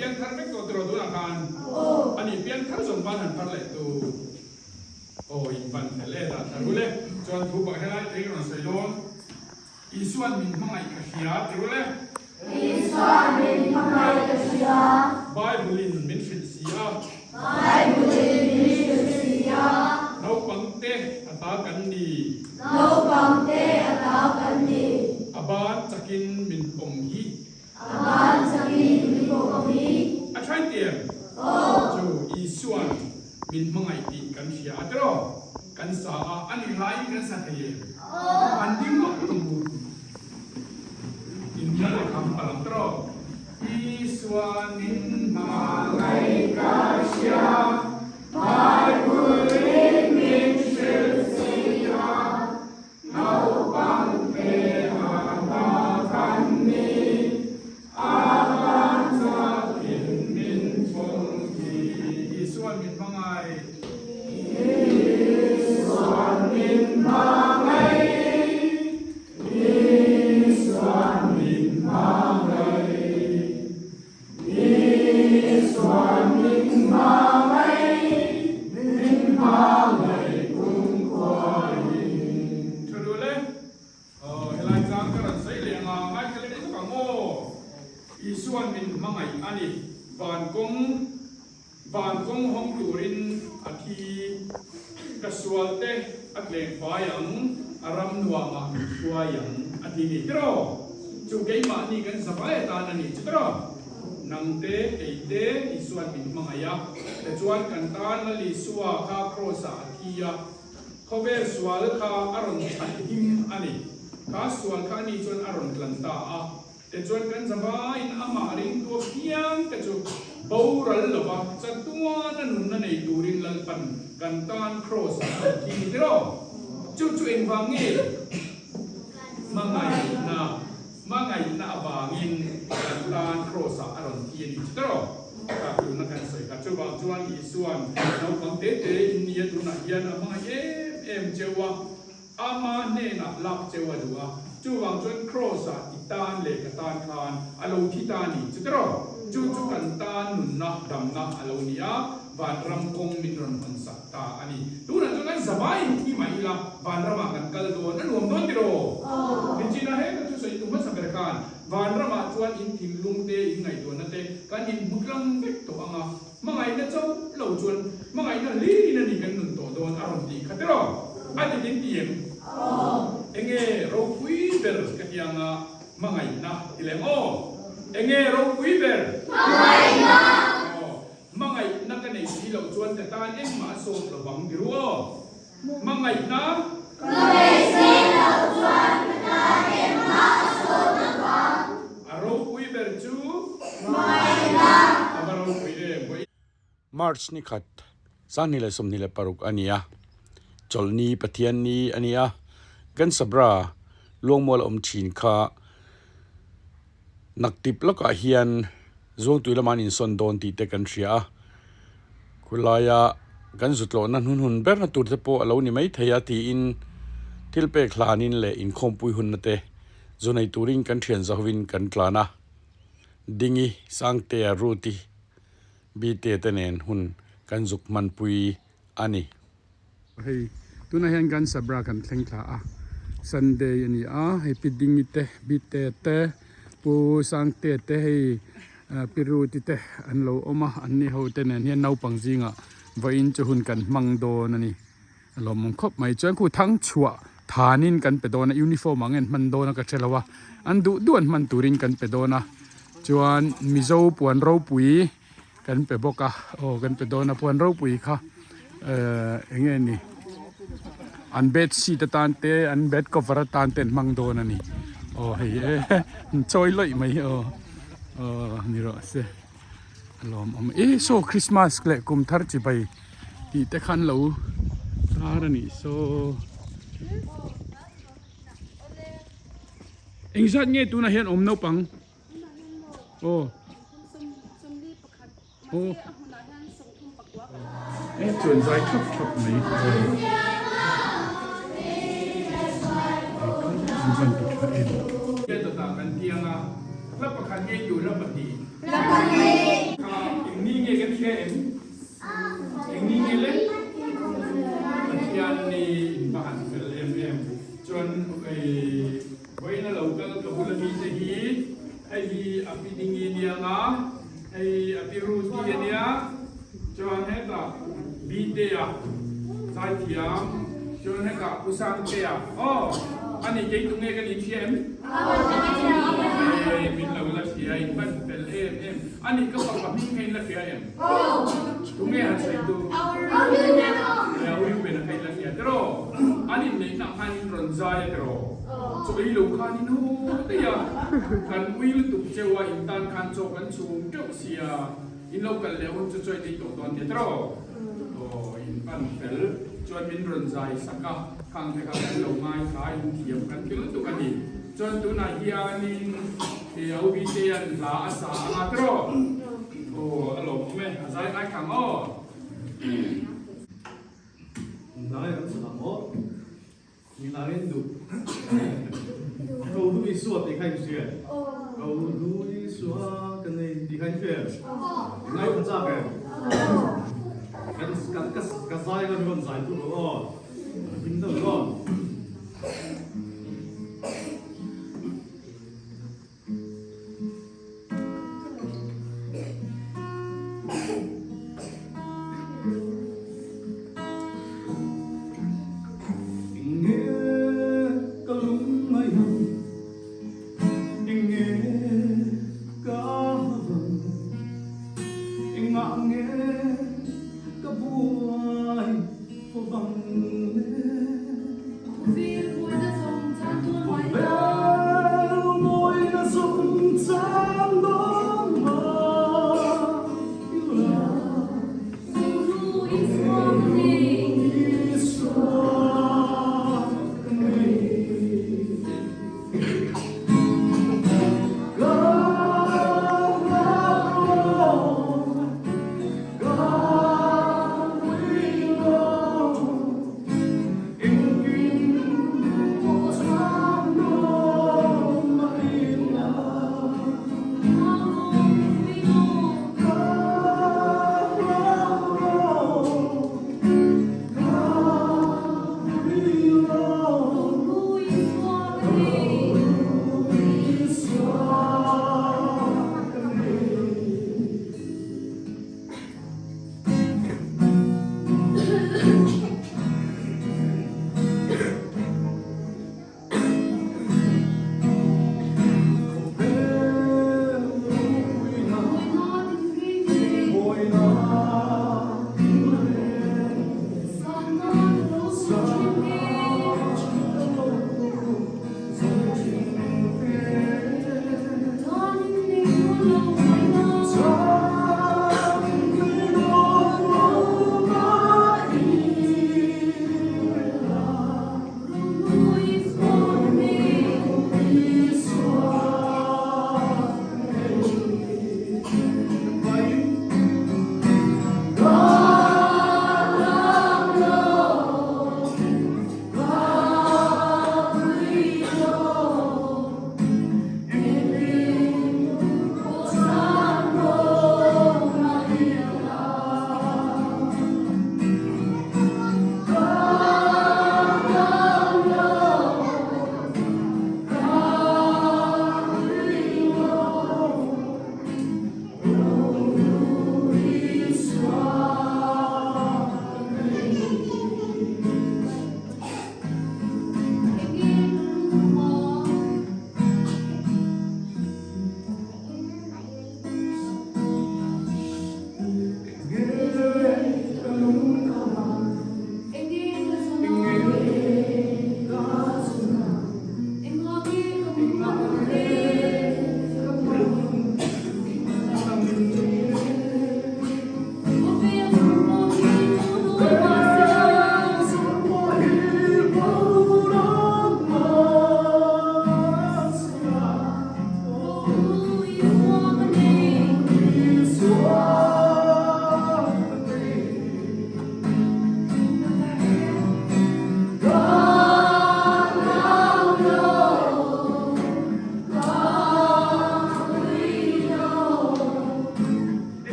piangthar vek tawh tiraw tunah khan? Ani piangthar zawng ban han phar leh tu. Aw in van fel e dah thla rul e. Chuan thu pakhat helai te hi ka rawn sawi dawn. Isuan min hmangaih ka hria ti rul e. Isuan min hmangaih ka hria. Bible in min hrilh si a. Bible in min hrilh si a. Naupang te a ta kan ni. Naupang te a ta kan ni. A ban chakin min pawm hi. A ban chakin min pawm hi. A thain ti em? Aw. Chu Isuan min hmangaih tih kan hria a tiraw? Kan sa a, a nih laiin kan sa thei em? Aw. An ding lawk tur in hmel leh kham palh ang tiraw? Isuan min hmangaih ka hria, Bible in min hrilh si a, Naupang te a ta kan ni, a ban chakin min pawm hi. Isuan min hmangaih. Isuan min hmangaih, Isuan min hmangaih, Isuan min hmangaih, min hmangaih kumkhuain. Tha duh le, helai chang ka rawn sawi leh anga ngaithla leh lawk ang aw. Isuan min hmangaih a ni, van kawng van kawng hawng turin a thi, ka sual te a tleng fai ang, a ram nuamah min hruai ang a ti ni tiraw? Chu keimahni kan zavai atan a ni chu tiraw? Nang te, kei te Isuan min hmangaih a, tichuan kan tan Lal Isua kha Kraws-ah a thi a, Khawvel sual kha a rawn chhan him a ni. Kha sual kha ani chuan a rawn tlan ta a. Tichuan kan zavaiin amah ringtu apiang te chu boral lova chatuana nunna nei turin Lalpan kan tan Kraws ah a rawn thi ni tiraw? Chu chu engvang nge? Hmangaihna, hmangaihna avangin kan tan Kraws ah a rawn thi a ni chu tiraw? Ka tuna kan sawi kha. Chuvang chuan Isuan naupang te te in nia tunah hian a hmangaih em em cheu a. Ama hnenah lak cheu a duh a, chuvang chuan Kraws-ah i tan leh ka tan khan a lo thi ta a ni. Chutiraw? Chu chu kan tan nunna, damna a lo ni a, vanram kawng min rawn hawn sak ta a ni. Tunah chuan kan zavaiin thi mai ila, vanramah kan kal dawn, a nuam dawn tiraw? Nichina he ka thusawi tu hmasa ber khan vanramah chuan in thinlung te, in ngaihtuahna te kan inhmu tlang vek tawh ang a, Hmangaihna chauh lo chuan hmangaihna hlirin a ni kan nun tawh dawn a rawn tih kha tiraw? A ti ding ti em? Enge ropui ber ka ti anga hmangaihna ti lem aw? Enge ropui ber? Hmangaihna! Aw, hmangaihna ka nei si loh chuan ka tan engmah a sawt lo vang ti ru aw? Hmangaihna? Ka nei si loh chuan ka tan engmah a sawt lo vang. A ropui ber chu? Hmangaihna! A va ropui em? Vawi. March ni khat 2026 a ni a, Chawlhni Pathianni a ni a, kan Sabra Luangmual a awm thin kha naktip lawkah hian Zuangtui lama an insawn dawn tih te kan hria a, khulaia kan zutlawhna hnunhun berna tur te pawh a lo ni maithei a tiin thil pek hlanin leh inkhawmpui hunna te zu nei turin kan thian zahovin kan tlan a, Dingi, Sangtea, Ruti, Bite te nen hun kan zuk hmanpui a ni. Hei tunah hian kan sabra kan thleng thla a Sunday a ni a hei pi Dingi te Bite te Pu Sangte te hei Pi Ruti te an lo awm a an ni ho te nen hian naupang zingah vawiin chu hun kan hmang dawn a ni a lawmawm khawp mai chuan khu thang chhuah thanin kan pe dawn a uniform ang en hman dawn a ka hre lo a an duh duh an hman turin kan pe dawn a chuan Mizo puan ropui. Kan pe bawk a, aw kan pe dawn a puan ropui kha ehh eng nge ni an bed sheet atan te an bed cover atan te an hmang dawn a ni aw hei e an chawi lawih mai hi aw aw ni rawh se a lawmawm e saw christmas leh kum thar chibai tih te khan lo tar a nih saw engzat nge tunah hian awm naupang. Aw. Aw. E chuan zai thap thap mai. An van ti tha em. Hian tata kan tiang a, hla pakhat ngei tur hla pahnih. Hla pahnih. Hei a pi Ruth-i a nia, chuan hetah Bite-a zaithiam, chuan hetah Pu Sangte-a. Aw, a ni kei tunge ka ni hria em? Hei min lo la hria, in hman fel em em. A ni ka fapa hming kha in la hria em? Tunge han sawi tu? Hei a Reuben-a kha in la hria tiraw? An inneihna khan in rawn zai a tiraw? Chaw ei lo khan in haw daih a, kan ui lutuk cheu a, in tan khan chaw kan chhum teuh sia, in lo kal leh hun chu chaw in ei tawh dawn nia tiraw? Aw, in pan fel chuan min rawn zai sak a, khang te kha kan lo ngaithla a, in thiam kan ti lutuk a ni. Chuan tunah hianin Aubitea'n hla a sa anga tiraw? Aw, a lawmawm e, a zai ngaithla ang aw. Hnai kan chhah maw? Nilangin duh. Ko hu Isua tih kha in hria. Ko hu Isua ka nei tih kha in hria. Ngai kha chak em? Kan kan ka ka zai nga mi rawn zai tu rawh aw. Him deuh aw. Enge ka lung mai ang, enge ka vang, engah nge ka buai fo vang le. Khawvel mawina zawng chan dawn mah ila, Isua ka nei. Ka nghak rawh, ka ring rawh.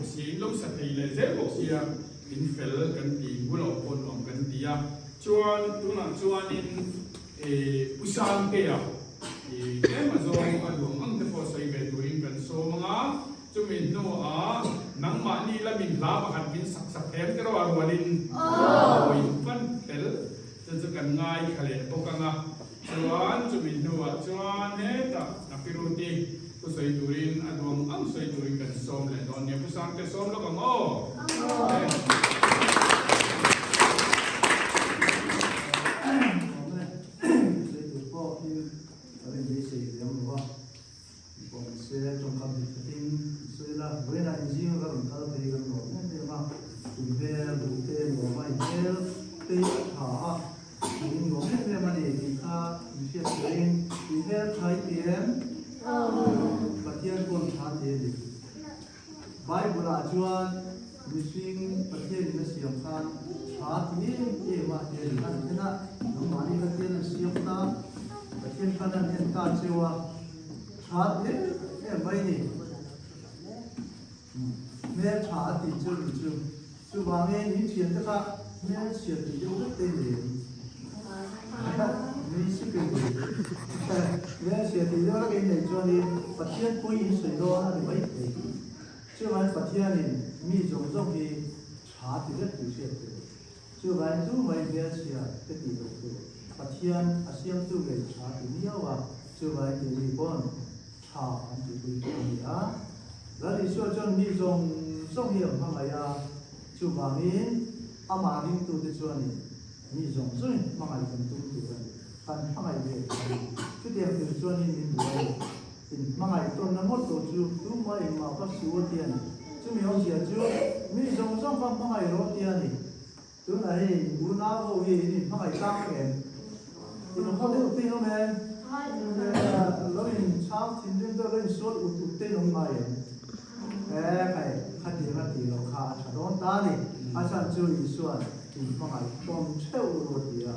bawk sia, in lo sa thei leh zel bawk sia, in fel kan ti, in bulah pawh nuam kan ti a. Chuan tunah chuanin ih Pu Sangtea ih tlem a zawng a duang ang te pawh sawi ve turin kan sawm ang a, chumi hnuah nangmahni lamin hla pakhat min sak sak them te rawh a rualin aw in fan fel chu chu kan ngaithla leh bawk ang a. Chuan chumi hnuah chuan hetah a Piruti thu sawi turin a duang ang sawi turin kan sawm leh dawn nia. Pu Sangte sawm lawk ang aw. Awm e, sawi tur pawh hi ka rin beisei ve ang lo a, pawh ni se tawngkam dik takin sawi la, vawiinah inzinga ka rawn kal thei kan lawm em em a, tui hmel, duh te nuam a inhmel te hi a tha a, In nuam em em a ni tih kha min hriat turin i hmel tha i ti em? Pathian pawn tha ti a ni. Bible ah chuan mihring Pathian in a siam khan tha ti em em a ti a ni. An then a, nangmahni Pathian an siam ta, Pathian khan an en ta cheu a, tha ti em em mai ni. Hmel tha a tih chu ni chu. Chuvangin in thiante kha hmel chhiat tih deuh vek te ni em? Nui sik in ni. Hmel chhiat tih deuh vek in neih chuanin Pathian pui in sawi dawn a ni mai thei. Chuvangin Pathianin mi zawng zawng hi tha ti vek tih hriat tur. Chuvangin tu mai hmel chhia te tih loh tur. Pathian a siamtu ngei tha ti miau a, chuvangin keini pawn tha an tihpui tawh a ni a. Lal Isua chuan mi zawng zawng hi a hmangaih a, chuvangin amah ringtute chuanin mi zawng zawngin hmangaih kan tum tur a ni. Kan hmangaih ve tur a ni. Chutiang tur chuanin min duh a ni. In hmangaih tawnna ngawt tawh chu tumah engmah ka su a ti a ni. Chumi awmzia chu mi zawng zawng kha hmangaih rawh a ti a ni. Tunah hei unau ho hi in inhmangaih tlang vek em? In haw deuh te in awm em? Lo in chhang thinrim deuh lo in sual ut ut te in awm ngai em? E khai, khatiang a tih loh kha a tha dawn ta a ni. A chhan chu Isua'n inhmangaih tawn theuh ru a ti a.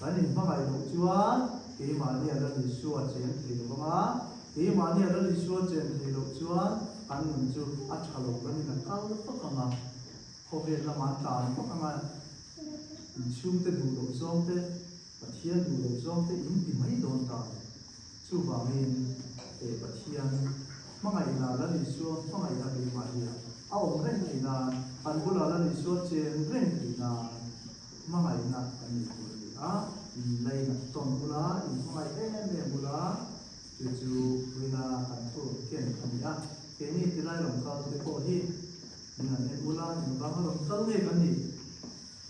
Kan inhmangaih loh chuan keimahnia Lal Isua chen thei lo vang a, keimahnia Lal Isua chen thei loh chuan kan nun chu a tha lo lamin a kal vak ang a. Khawvel lamah tlan vak anga inchhungte duh loh zawng te, Pathian duh loh zawng te in ti mai dawn ta a ni. Chuvangin he Pathian hmangaihna Lal Isua hmangaihna keimah hi a awm reng thei nan, an bulah Lal Isua chen reng thei nan hmangaihna kan nei tur a ni a, in lainat tawn bula, in hmangaih em em bula, chu chu puina kan thur ken a ni a. Keini tilai rawng kal te pawh hi Min han en ula, engvang a rawn kal nge kan nih?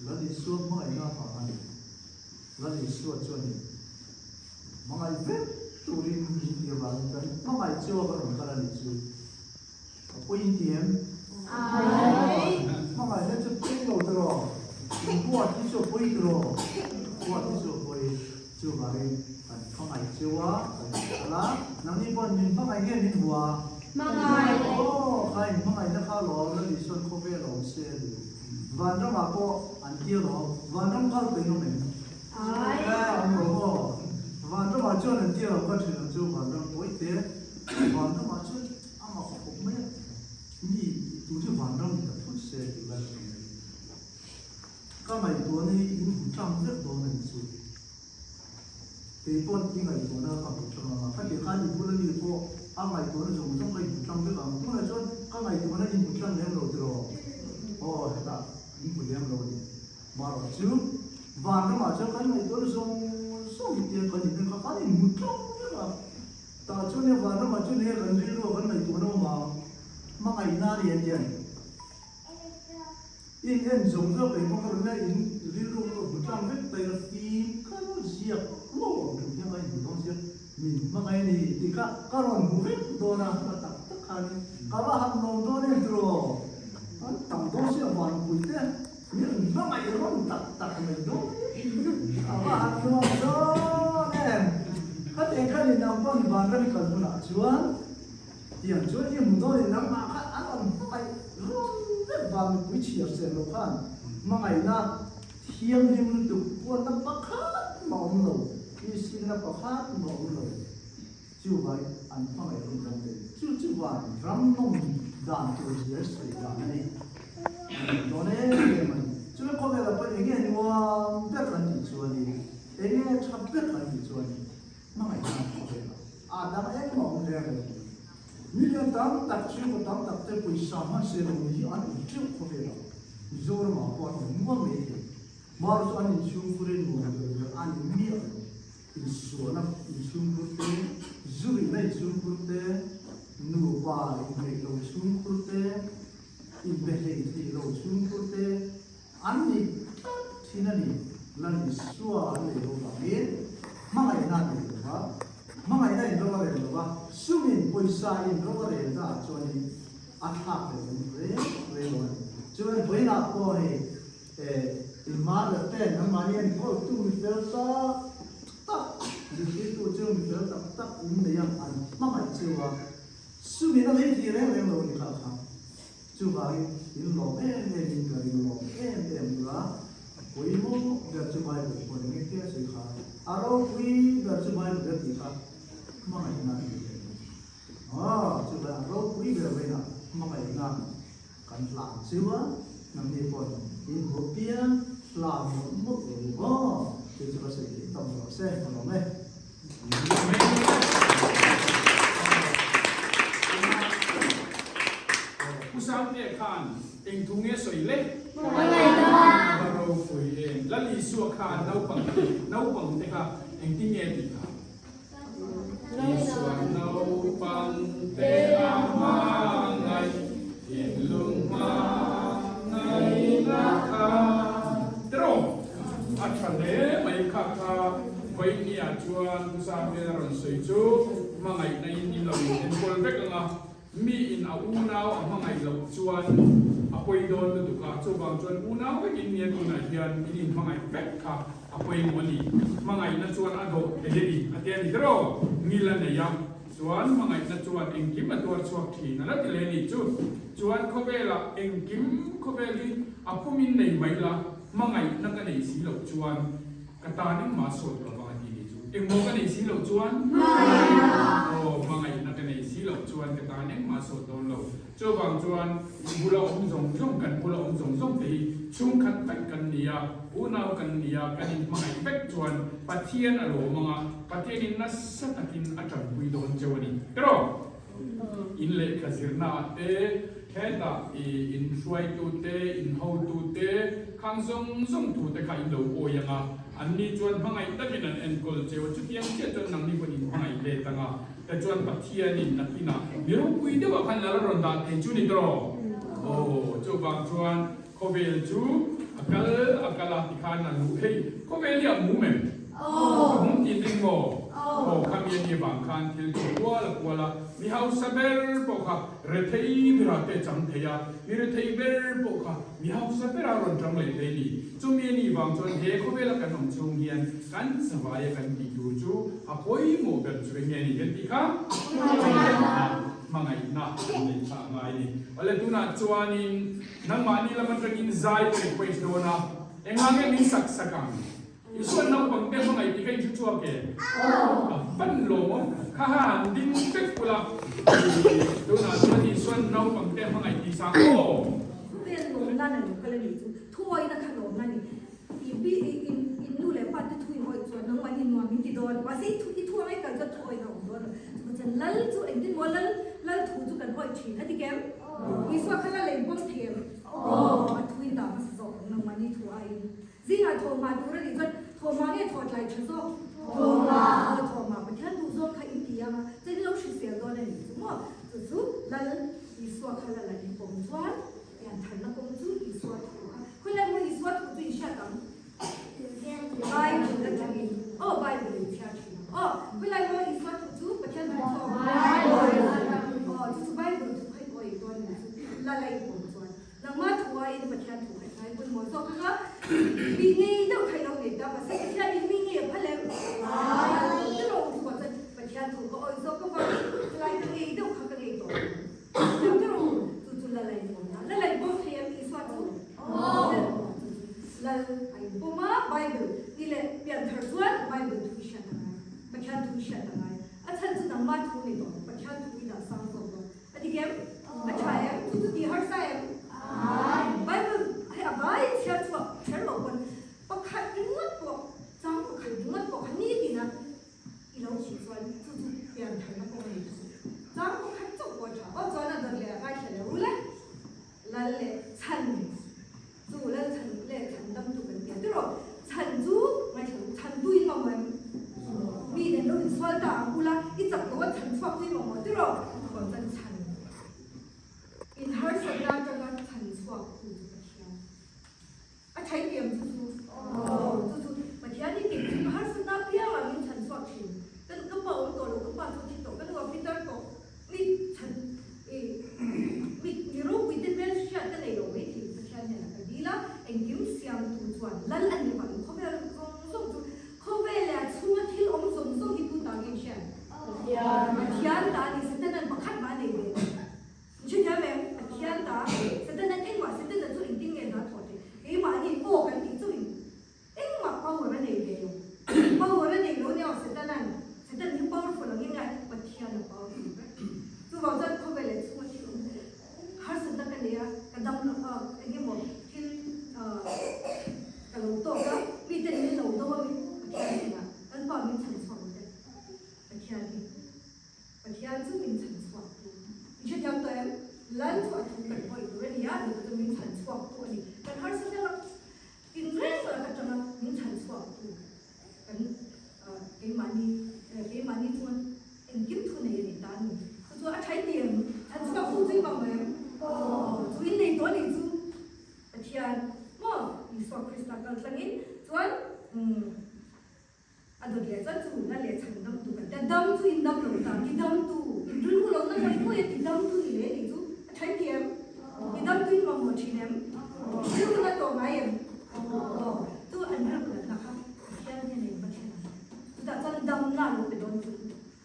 Lal Isua hmangaihna avang a ni. Lal Isua chuanin hmangaih vek turin min ti avangin kan hmangaih chu a va rawn kal a nih chu. A pawi in ti em? Hmangaihna chu peng lo tiraw? Inbuat hi chu a pawi tiraw? Buat hi chu a pawi. Chuvangin kan hmangaih cheu a, kan rawn kal a, nangni pawhin min hmangaih nge min hua? Hmangaih! Aw, kha in hmangaihna kha lawm, Lal Isuan khawvel a awm se a ni. Vanramah pawh an ti alawm, vanram kal pei awm em? Ai! Eh, awm lo maw? Vanramah chuan an ti alawm ka thin ang chu, vanram pawi te, vanramah chuan a mak khawp mai a, mi tu hi vanram ni ta phut se tih lai ka nei. Ka ngaihtuahna hi in hmu tlang vek dawn a ni chu. Kei pawn i ngaihtuahna ka hmu tlang ang a, khati khan i bula mi pawh a ngaihtuahna zawng zawng ka inhmu tlang vek ang. Tunah chuan ka ngaihtuahna in hmu tlang lem lo tiraw? Aw, hetah in hmu lem lo a ni. Marawh chu van ramah chuan kan ngaihtuahna zawng zawng hi tia kan inrin kha kan inhmu tlang vek a. Tah chuan he van ramah chuan he kan rilru a kan ngaihtuahna awm ang hmangaihna a ni an ti a ni. In en zawng zawk ei bawk a rawn la in rilru erawh hmu tlang vek ta ila fim kal ziak lo ang tum hian a inhmu dawn sia min hmangaih a ni tih kha ka rawn hmu vek dawn a ka tak tak khanin ka va han lawm dawn em tiraw an tam dawn sia vanpui te min hmangaih rawn tak tak mai dawn a va han nuam dawn em khatiang khan in ang pawn vanram i kal hunah chuan Tiang chuan i hmu dawn in nangmah khan an rawn hmangaih rawn vek vang mipui chhiar ser lo khan hmangaihna thianghlim lutuk huatna pakhat mah awm lo, isinna pakhat mah awm lo chuvai an hmangaih rawn dang ve. Chu chu van ram nawm dan tur zia sawi dan a ni. A ni dawn em em a ni. Chumi khawvelah pawh eng nge nuam ber kan tih chuanin, eng nge tha ber kan tih chuanin hmangaihna an khawvelah a dang engmah awm reng reng lo. Mi lian tam tak, chhungkaw tam tak te pawisa hman se lo mi hi an awm teuh khawvelah. Mizoramah pawh an awm nuam mai thei. Mar chu an inchhungkhurin nuam ber ber a ni miah lo. Insualna inchhungkhur te, zurihna inchhungkhur te, nupa inneih lo chhungkhur te, inbe hlei thei lo chhungkhur te an ni tlat thin a ni. Lal Isua an nei lo vangin hmangaihna an nei lo va, hmangaihna in ro a rel lo va, sumin pawisa in ro a rel ta ah chuanin a thlak leh awm reng reng lo a ni. Chuan vawiinah pawh hei Eh, in mother ten nangmahni an kawltu mi fel tak tak, zirtirtu chu mi fel tak tak in nei a, an hmangaih cheu a, sumin a lei thei reng reng lo a ni kha kha. Chuvangin in lawm em em in ka ring lawm em em ula, a pawimawh ber chu Bible pawh eng engtia sawi kha, a ropui ber chu Bible a tih kha hmangaihna a ni ve. Aw, chuvang a ropui ber vawiinah hmangaihna. Kan hlan chiu a, nangni pawhin in hmu piang hlan mawlh mawlh lo ni maw? Tih chu ka sawi theih tam lo se, ka lawm e. Pu Sangtea khan eng thu nge sawi le? A va ropui em! Lal Isua khan naupang naupang te kha engtin nge a tih kha? Isua naupang te a hmangaih thinlung hmangaihna kha tiraw a tha hle mai kha kha Vawinia chuan Pu Samuel a rawn sawi chu hmangaihna in in lo in enkawl vek ang a Mi in a unau a hmangaih loh chuan a pawi dawn lutuk a, chuvang chuan unau vek in nia tunah hian in inhmangaih vek kha a pawimawh a ni. Hmangaihna chuan a dawh thei a ni a ti a ni tiraw? Ngil a nei a, chuan hmangaihna chuan engkim a tuar chhuak thin a la ti leh a nih chu. Chuan khawvelah engkim khawvel hi a pum in nei mai la, hmangaihna ka nei si loh chuan Ka tan engmah sawt lo vang a ti ni chu. Engmaw ka nei si loh chuan? Aw, hmangaihna ka nei si loh chuan ka tan engmah sawt dawn lo. Chuvang chuan in bula awm zawng zawng, kan bula awm zawng zawng te hi chhungkhat vek kan ni a, unau kan ni a, kan inhmangaih vek chuan Pathian a lawm ang a, Pathianin nasa takin a tanpui dawn cheu a ni. Erawh, in lehkha zirna ah te, hetah i in hruaitu te, in hotu te, khang zawng zawng thu te kha in lo awi ang a, an ni chuan hmangaih takin an enkawl cheu a, chutiang chiah chuan nangni pawhin in hmangaih let ang a, tichuan Pathianin nakinah mi ropui deuhah khan lal a rawn dah thei chu ni tawh? Aw, chuvang chuan khawvel chu a kal a kal a tikhan a luh hei, khawvel hi a mum em? A mum tin eng maw? Aw, khami a nih vang khan thil chu kual a kual a, mi hausa ber pawh kha Rethei berah te chang thei a, mi rethei ber pawh kha mi hausa berah rawn chang leh thei ni. Chumi a nih vang chuan he khawvela kan awm chhung hian kan zavaia kan tih tur chu a pawimawh ber chu eng nge ni kan tih kha? Hmangaihna kan neih kha a ngai ni. Awle tunah chuanin nangmahni lam atangin zai ka request dawn a, engah nge min sak sak ang? Isuan naupang te hmangaih tih ka inhre chhuak e. A van lawm kha ha han ding vek ula tunah chuan Isuan naupang te hmangaih tih sang aw. Khawvel lawm nan a lo kal a nih chu thuawina kha lawm na ni. I pi i in in nu leh pa te thu in awih chuan nangmah ni nuam min ti dawn mahse i thu i thu ang e kal chuan thuawina a awm dawn lo. Chuvang chuan lal chu engtin maw lal lal thu chu kan awih thin a ti kem? Isua kha lal a inpawm thei em? Aw a thu in dah hmasa zawk ang nangmah ni thu aiin. Zingah thawhma tur a nih chuan thawhma nge thawh tlai tha zawk? Thawhma! Aw thawhma, Pathian duh zawk kha in ti ang a, chuan in lo hrisel dawn a nih chu maw? Chu chu Lal Isua kha lal an inpawm chuan piantharna kawng chu Isua thu kha. Khawilai maw Isua thu chu in hriat ang? Bible atangin. Aw Bible in chhiar thin ang. Aw khawilai maw Isua thu chu Pathian thu chu? Bible. Aw chu chu Bible thu kha i awih dawn a nih chu Lal a inpawm chuan. Nangmah thu aiin Pathian thu kha i ngai pawimawh zawk ang a, mi ngei deuh kha i lo nei ta, mahse Pathianin mi ngei a phal em? Phal lo tiraw u chhuah chuan Pathian thu ka awih zawk avangin helai ka ngei deuh kha ka ngei tawh lo. Thiam tiraw u, chu chu Lal a inpawm na. Lal a inpawm thei em Isua chu? Aw. Chu chu Lal a inpawm a, Bible ni leh pianthar chuan Bible thu i hriat a ngai, Pathian thu i hriat a ngai. A chhan chu nangmah thu ni tawh lo, Pathian thu i dah sang zawk lo. A dik em? A tha em? Chhan chu Lal chhan leh chhan dam tu kan tia tiraw? Chhan chu ngaithla u, chhan tu in mamawh em? Mi nen lo insual ta ang ula, i chak lo a chhan chhuak tu i mamawh tiraw? Chuvang chuan chhan in harsatna atanga chhan chhuak tu chu Pathian. A thai tiam chu chu aw chu chu Pathian i tih chu harsatna piangah min chhan chhuak thin. Ka ka pa awm tawh lo, ka pa chu a thi tawh, ka nu a pitar tawh, mi chhan i mi mi ropui te hmel hriat ka nei lo mai thei Pathian hian a ka dil a, engkim siamtu chuan lal a ni vangin khawvel zawng zawng chu khawvel leh a chhunga thil awm zawng zawng hi tu ta nge hriat? Pathian ta a ni, Satanan pakhat mah a nei ve lo. Hrethiam em? Pathian ta Setana engmah Setana chu engtin nge hna thawh theih? Keimahni aw kan tih chauhin engmah power a nei ve lo. Power a nei lo nia aw Setana'n. Setan hi powerful angin ngai Pathian a powerful vek. Chuvang chuan khawvel leh chhunga thil awm harsatna ka nei a, ka dam lo a, eng emaw thil ka lo tawk a, miten min lo do a min Pathian hnenah Lalpa min chhan chhuak ang che Pathian hi. Pathian chu min chhan chhuak tu. I hrethiam tawh em? Lal chu a thu kan awih tur a ni a, dawt chu min chhan chhuak tu a ni. Kan harsatna lak tin reng lak atanga min chhan chhuak tu kan keimahni keimahni chuan engkim thu nei a ni ta a ni. Chu chu a thaiti em? Chhan chhuak tu chu i mamawh em? Aw, chu in nei tawh a nih chu. Pathian maw Isua Krista kal tlangin chuan umm. A dawt leh chuan chu na leh chhan dam tu kan ti a, dam chu in dam lo ta, ti dam tu, in rilru lo na ngawih ngawih a ti dam tu ni leh nih chu a thain ti em? Ti dam tu in mamawh thin em? Rilru na tawh ngai em? Aw, chu an rilru natna kha Pathian hian a in va thlen ang. Chutah chuan damna a lo pe dawn chu.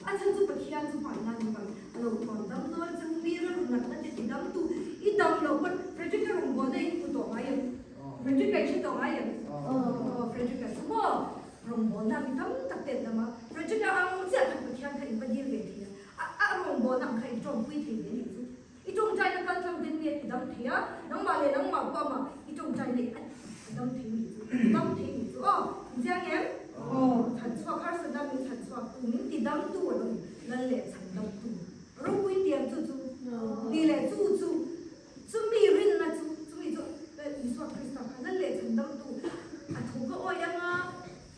A chhan chu Pathian chu hmanna ni vang a lo thuam dam dawn chu mi rilru natna te ti dam tu i dam lo pawn Frederick-a rawngbawlna in hmu tawh ngai em? Frederick-a i hre tawh ngai em? Aw, Frederick-a chu maw rawngbawlna mi tam tak te an dam a, Frederick-a ang chiah khan Pathian kha in va dil ve thei a, a rawngbawlna ang kha in tawngpui thei ve nih chu. I tawngtaina kal tlang ten mi a ti dam thei a, nangmah leh nangmah pawh amah i tawngtai nei a dam thei nih chu, a dam thei nih chu aw, in chiang em? Aw, chhan chhuak harsatna min chhan chhuak tu, min ti dam tu a lo ni, lal leh chhan dam tu, ropui tiam chu chu, ni leh chu chu, chumi rinna chu, chumi chu Isua Krista kha lal leh chhan dam tu, a thu ka awih anga,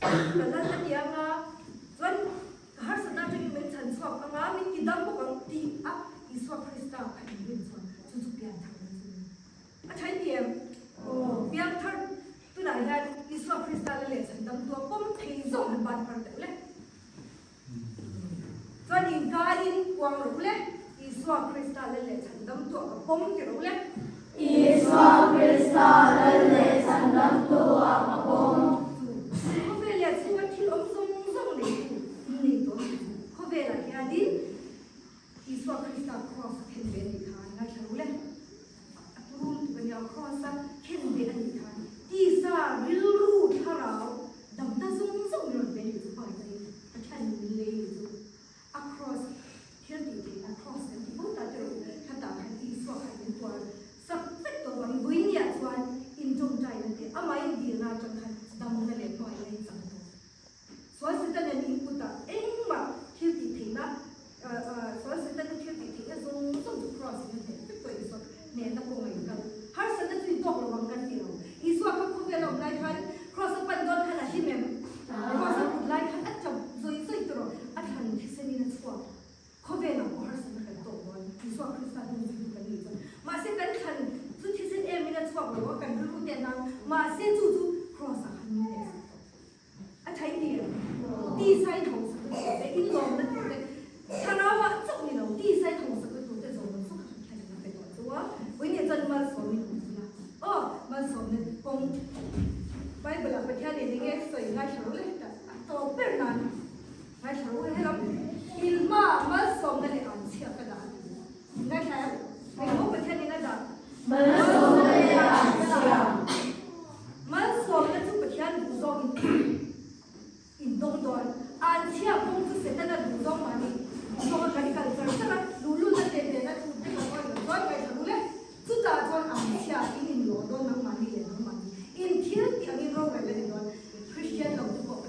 ka lal a ti anga, chuan Ka harsatna atangin min chhan chhuak anga min ti dam bawk ang tih a Isua Krista kha in rin chuan chu chu pianthar na chu ni. A tha in ti em? Aw, pianthar tunah hian Isua Krista la leh chhan dam tua pawm thei zawng han ban phar teuh le. Chuan inkaiin kuang rawh u le, Isua Krista la leh chhan dam tua ka pawm ti rawh u le. Isua Krista lal leh chhandamtu ah ka pawm. Chu khawvel leh chhunga thil awm zawng zawng neitu in nei tawh tih chu khawvelah hianin Isua Krista Kraws a khen ve a nih khan ngaithla ru le. A turum tuk a nia, Kraws a khen ve a nih khan tisa, rilru, thlarau damna zawng zawng min rawn pe a nih chu hmangaihna in Pathian in min lei a nih chu. A cross thil tih theihna cross kan ti fo ta te rawh u, khatah khan Isua khan min tuar sak vek tawh vangin vawinia chuan in tawngtaina te amah in dilna atang khan damna leh hmangaihna in chang tawh. Sual Setanan in kutah engmah thil tih theihna sual Setana thil tih theihna zawng zawng chu cross in a hneh vek tawh Isua hnehna kawngah in kal. Harsatna chu in tawk lo ang kan ti lo. Isua kha khawvel a awm lai khan Cross a pan dawn khan a hlim em? Cross a put lai khan a chap zawi zawi tawh a thlan thisen in a chhuak. Khawvel ah pawh harsatna kan tawk dawn Isua Krista hnung zuitu kan nih chuan. Mahse kan thlan chu thisen em in a chhuak lo a, kan rilru te a nang. Mahse chu chu Cross ah khan min hnehsak tawh. A tha in ti em? Tisa in hausak na tur te, in lawmna tur te, thlarau ah chauh ni lo, tisa in hausak na tur te zawng zawng kha Pathian in a pe tawh chu a. Vawiin chuan malsawmin awm ila. Aw, malsawmna kawng Bible ah Pathian in enge sawi ngaithla rawh le heta a tawp ber nan ngaithla rawh u helam in hma malsawmna leh an chhia ka dah a ti. Ngaithla em? Engmaw Pathian in a dah? Malsawmna leh an chhia. Malsawmna chu Pathian duh zawng in in dawng dawn. An chhia kawng chu Setana duh zawng mahni zawng a kan kal char char a, luhlulna te nena thu te kan awih loh chuan ngaithla ru le. Chutah chuan an chhia in in lawh dawn nangmahni leh nangmahni in thil tih angin rorel a ni dawn. Kristian lo te pawh.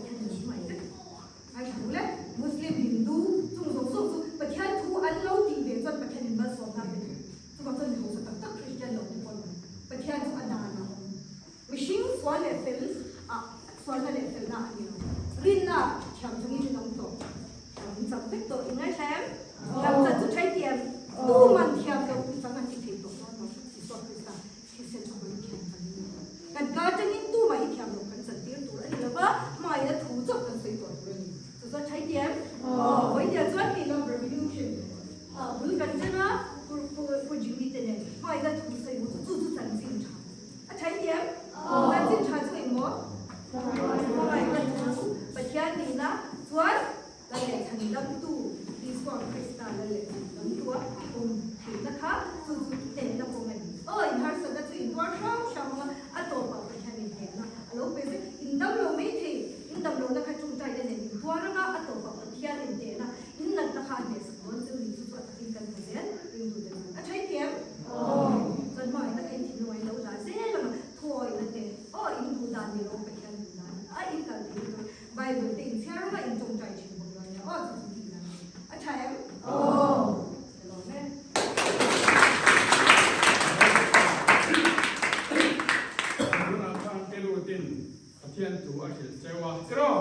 a hrilh cheu a, tiraw?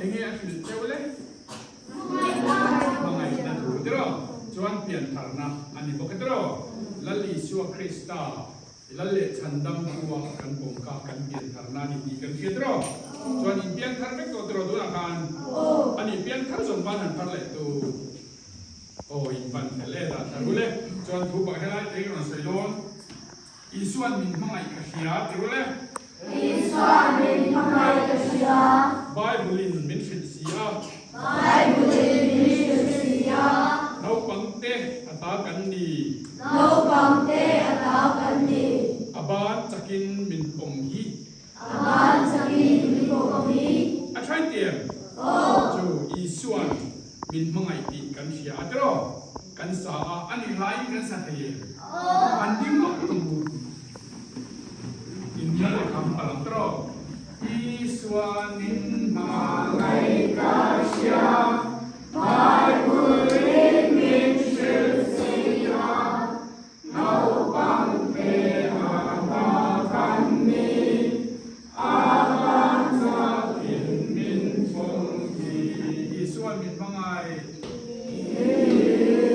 Enge a hrilh cheu le? Hmangaihna thu, tiraw? Chuan piantharna a ni bawk e, tiraw? Lal Isua Krista Lal leh chhandam tua kan pawm kha kan piantharna a ni tih kan hria tiraw? Chuan in pianthar vek tawh tiraw tunah khan? A ni, pianthar zawng van han thar leh tu. Aw, in van fel e, dah thar rul e. Chuan thu pakhat helai te hi ka rawn sawi dawn. Isuan min hmangaih ka hria ti rul e. Isuan min hmangaih ka hria. Bible-in min hrilh si a. Bible-in min hrilh si a. Naupangte a ta kan ni. Naupangte a ta kan ni. A ban chakin min pawm hi. A ban chakin min pawm hi. A thain ti em? Aw. Chu Isuan min hmangaih tih kan hria a tiraw? Kan sa a, a nih laiin kan sa thei em? Aw. An ding lawk tur. In hmel a kham palh ang tiraw? Isuan min hmangaih ka hria, Bible-in min hrilh si a, naupang te a ta kan ni, a ban chakin min thawng hi. Isuan min hmangaih.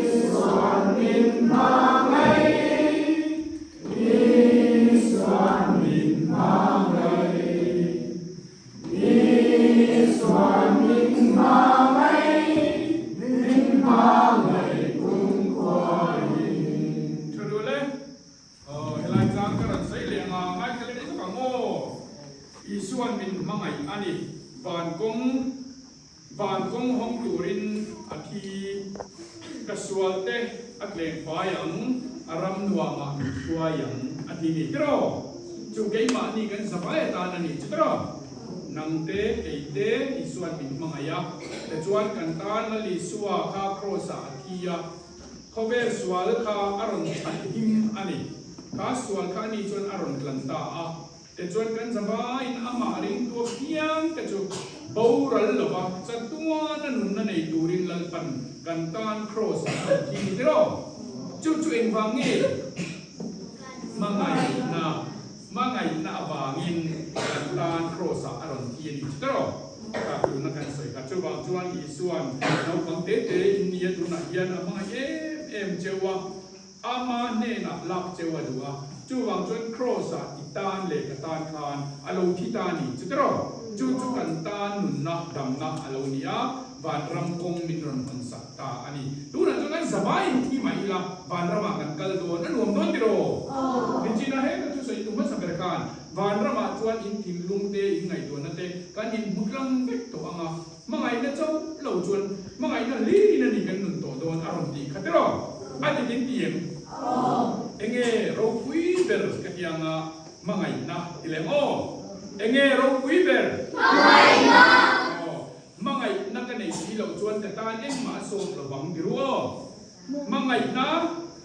Isuan min hmangaih. Isuan min hmangaih, Isuan min hmangaih, min hmangaih kumkhuain. Thu duh le, aw helai chang ka rawn sawi leh anga ngaithla leh zuk ang aw. Isuan min hmangaih a ni, van kawng van kawng hawng turin a thi. Ka sual te a tleng fai ang, a ram nuamah min hruai ang, a ti ni tiraw? Chu keimahni kan zavai atan a ni chu tiraw? Nang te, kei te, Isuan min hmangaih a, tichuan kan tan Lal Isua kha Kraws-ah a thi a, khawvel sual kha a rawn chhan him a ni. Kha sual kha ani chuan a rawn tlan ta a. Tichuan kan zavaiin amah ringtu apiang te chu boral lova chatuana nunna nei turin Lalpan kan tan Kraws ah a thi ni tiraw? Chu chu engvang nge? Hmangaihna, hmangaihna avangin kan tan Kraws ah a rawn thi a ni chu tiraw? Kha tuna kan sawi kha. Chuvang chuan Isuan naupang te te in nia tunah hian a hmangaih em em cheu a. Ama hnenah lak cheu a duh a, chuvang chuan Kraws-ah i tan leh ka tan khan a lo thi ta a ni. Chutiraw? Chu chu kan tan nunna, damna a lo ni a, vanram kawng min rawn hawn sak ta a ni. Tunah chuan kan zavaiin thi mai ila, vanramah kan kal dawn, a nuam dawn tiraw? Nichina he ka thusawi tu hmasa ber khan vanramah chuan in thinlung te, in ngaihtuahna te kan inhmu tlang vek tawh ang a, Hmangaihna chauh lo chuan hmangaihna hlirin a ni kan nun tawh dawn a rawn tih kha tiraw? A ti tin ti em? Enge ropui ber ka ti anga hmangaihna ti lem aw? Enge ropui ber? Hmangaihna! Aw, hmangaihna ka nei si loh chuan ka tan engmah a sawt lovang ti ru aw? Hmangaihna?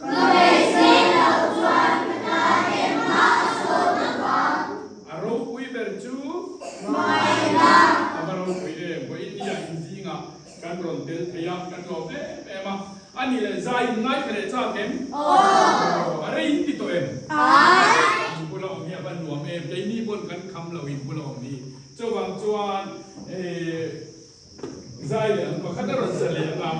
Ka nei si loh chuan ka tan engmah a sawt lovang. A ropui ber chu? Hmangaihna! A va ropui em? Vawi India in zingah kan rawn tel thei a, kan lawm em em a. A nih leh zai in ngaithla leh chak em? Aw! A rei in ti tawh em? Ai! In bula awm hi a va nuam em? Keini pawn kan kham lo in bula awm hi. Chuvang chuan Zai leh ang pakhat a rawn sa leh ang a.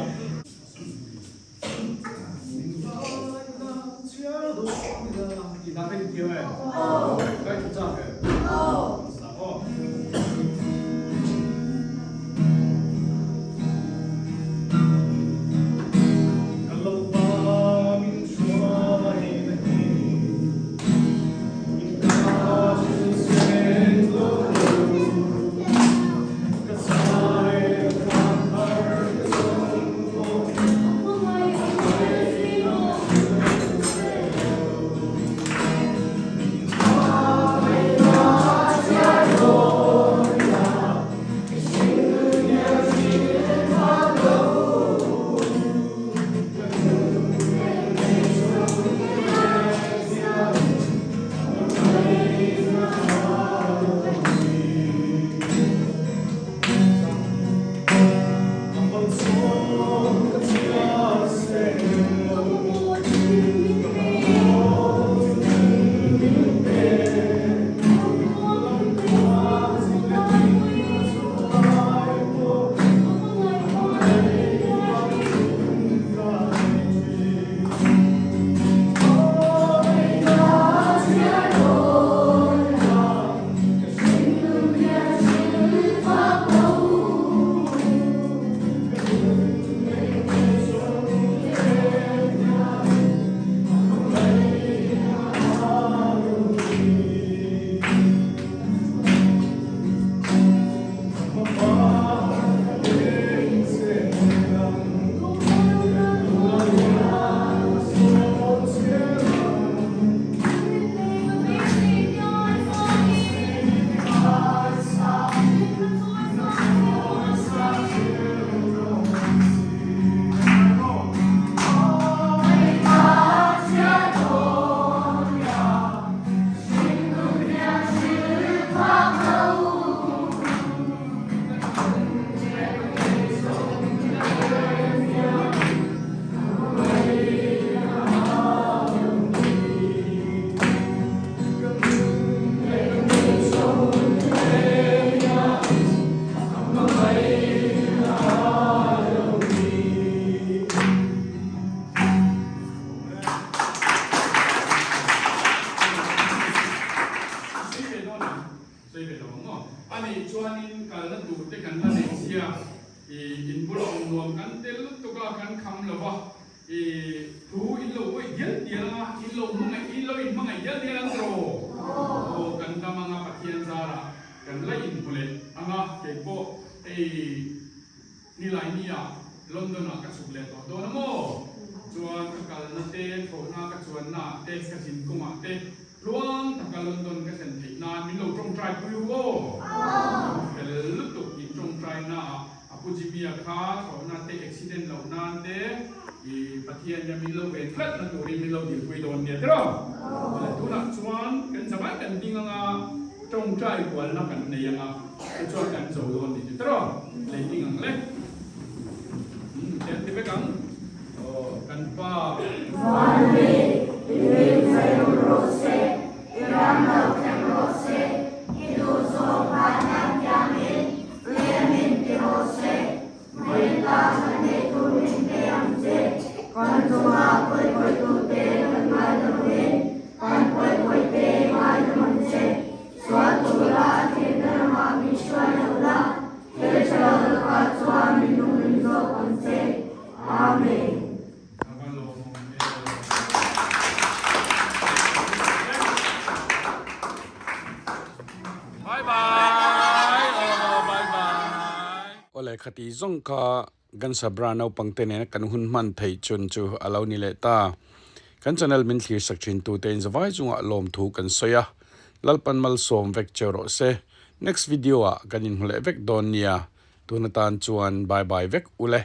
Sawi ve lo ang maw? Anih chuanin kalna tur te kan la nei sia, i in bula awm nuam kan tel lutuk a, kan kham lo va, i thu in lo awih dial dial ang a, in lo hmangaih, in lo inhmangaih dial dial ang tawh? Aw, kan dam ang a, Pathian zarah kan la inhmu leh ang a, keipawh hei Nilaini-ah London-ah ka chhuk leh tawh dawn a maw? Chuan ka kalna te, thlawhna ka chuanna ah te, ka zin kawngah te, Tluang taka London ka thlen theih nan min lo tawngtai pui u aw. Fel lutuk in tawngtai na ah a pu Jimmy-a kha thlawhna te accident loh nan te i Pathian hian min lo ven tlat na turin min lo dilpui dawn nia tiraw. Awle tunah chuan kan zavai kan ding anga tawngtai kualna kan nei anga tichuan kan zo dawn ni tiraw. Lei ding ang le. Umm tiang ti vek ang. Aw kan pa. Vanmi, i hming zaium rawh se, i ram lo thleng rawh se, i duh zawng vanah tiangin riamin ti rawh se, Vawiin ta kan nei tur min pe ang che, kan chunga pawipawitute kan ngaidam angin, kan pawipawite ngaidam ang che, sual tura a thihna ramah min hruai lo la, thil tha lo lakah chuan min lungrim zawk ang che. Amen. Bye bye aw bye bye. Awle khati zawng kha kan Sabra naupang te nena kan hun hman theih chun chu a lo ni leh ta. Kan channel min thlir sak thin tu te in zavai chungah lawmthu kan sawi a. Lalpan malsawm vek cheu rawh se. Next video ah kan inhmu leh vek dawn nia. Tun atan chuan bye bye vek ule.